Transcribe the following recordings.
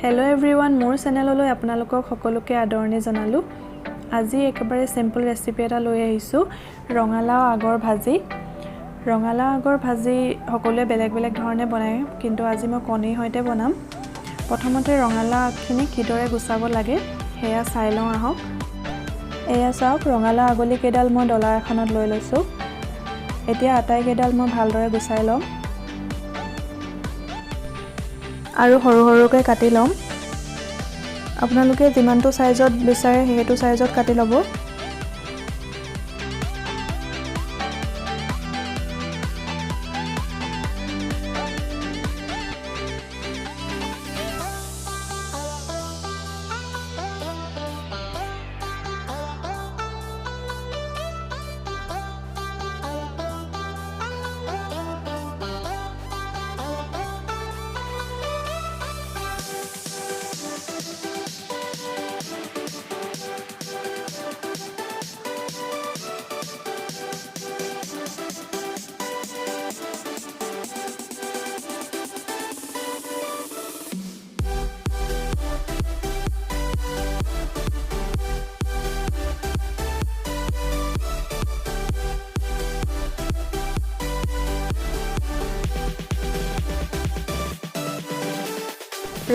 Hello' everyone, মোৰ চেনেললৈ আপোনালোকক সকলোকে আদৰণি জনালোঁ। আজি একেবাৰে চিম্পল ৰেচিপি এটা লৈ আহিছোঁ, ৰঙালাও আগৰ ভাজি। ৰঙালাও আগৰ ভাজি সকলোৱে বেলেগ বেলেগ ধৰণে বনায়, কিন্তু আজি মই কণীৰ সৈতে বনাম। প্ৰথমতে ৰঙালাও আগখিনি কিদৰে গুচাব লাগে সেয়া চাই লওঁ আহক। এয়া চাওক, ৰঙালাও আগলি কেইডাল মই ডলা এখনত লৈ লৈছোঁ। এতিয়া আটাইকেইডাল মই ভালদৰে গুচাই ল'ম আৰু সৰু সৰুকৈ কাটি ল'ম। আপোনালোকে যিমানটো চাইজত বিচাৰে সেইটো চাইজত কাটি ল'ব।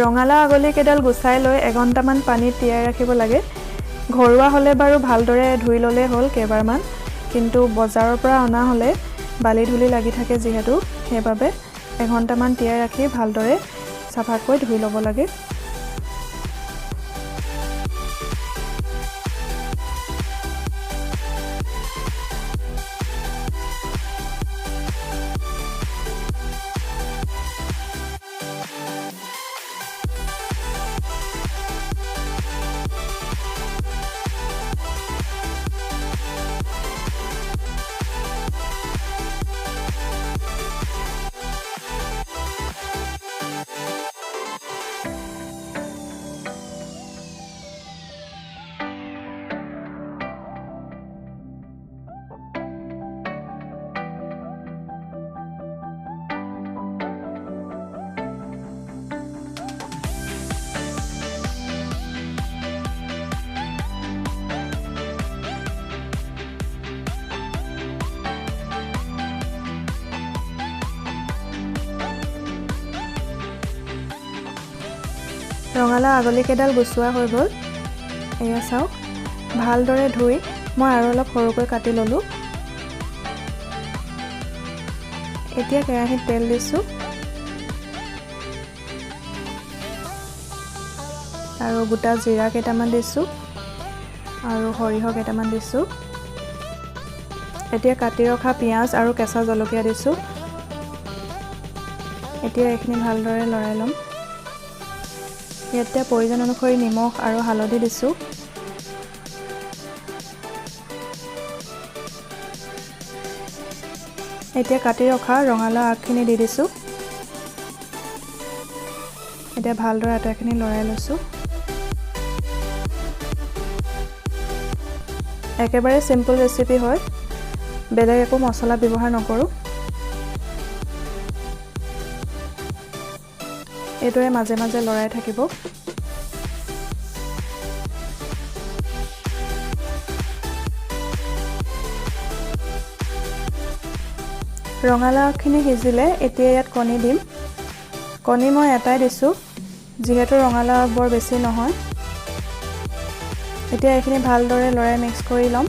ৰঙালাও আগলি কেইডাল গুচাই লৈ এঘণ্টামান পানীত তিয়াই ৰাখিব লাগে। ঘৰুৱা হ'লে বাৰু ভালদৰে ধুই ল'লেই হ'ল কেইবাৰমান, কিন্তু বজাৰৰ পৰা অনা হ'লে বালি ধূলি লাগি থাকে যিহেতু, সেইবাবে এঘণ্টামান তিয়াই ৰাখি ভালদৰে চাফাকৈ ধুই ল'ব লাগে। ৰঙালাও আগলিকেইডাল গুচোৱা হৈ গ'ল। এয়া চাওক, ভালদৰে ধুই মই আৰু অলপ সৰুকৈ কাটি ল'লোঁ। এতিয়া কেৰাহীত তেল দিছোঁ আৰু গোটা জিৰা কেইটামান দিছোঁ আৰু সৰিয়হ কেইটামান দিছোঁ। এতিয়া কাটি ৰখা পিঁয়াজ আৰু কেঁচা জলকীয়া দিছোঁ। এতিয়া এইখিনি ভালদৰে লৰাই ল'ম। ইয়াতে প্ৰয়োজন অনুসৰি নিমখ আৰু হালধি দিছোঁ। এতিয়া কাটি ৰখা ৰঙালাও আগখিনি দি দিছোঁ। এতিয়া ভালদৰে আটাইখিনি লৰাই লৈছোঁ। একেবাৰে চিম্পল ৰেচিপি হয়, বেলেগ একো মছলা ব্যৱহাৰ নকৰোঁ। এইদৰে মাজে মাজে লৰাই থাকিব। ৰঙালাওখিনি সিজিলে এতিয়া ইয়াত কণী দিম। কণী মই এটাই দিছোঁ, যিহেতু ৰঙালাও বৰ বেছি নহয়। এতিয়া এইখিনি ভালদৰে লৰাই মিক্স কৰি ল'ম।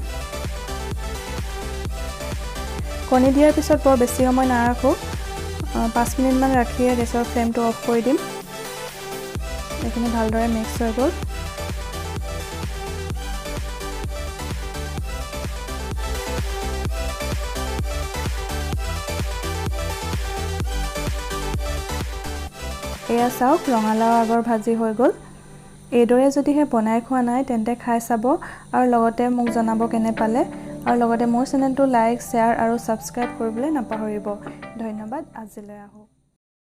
কণী দিয়াৰ পিছত বৰ বেছি সময় নাৰাখোঁ, 5 মিনিটমান ৰাখিয়ে গেছৰ ফ্লেমটো অফ কৰি দিম। এইখিনি ভালদৰে মিক্স হৈ গ'ল। এয়া চাওক, ৰঙালাও আগৰ ভাজি হৈ গ'ল। এইদৰে যদিহে বনাই খোৱা নাই তেন্তে খাই চাব আৰু লগতে মোক জনাব কেনে পালে। আৰু লগতে মোৰ চেনেলটো লাইক, শ্বেয়াৰ আৰু ছাবস্ক্ৰাইব কৰিবলৈ নাপাহৰিব। ধন্যবাদ, আজিলৈ আহোঁ।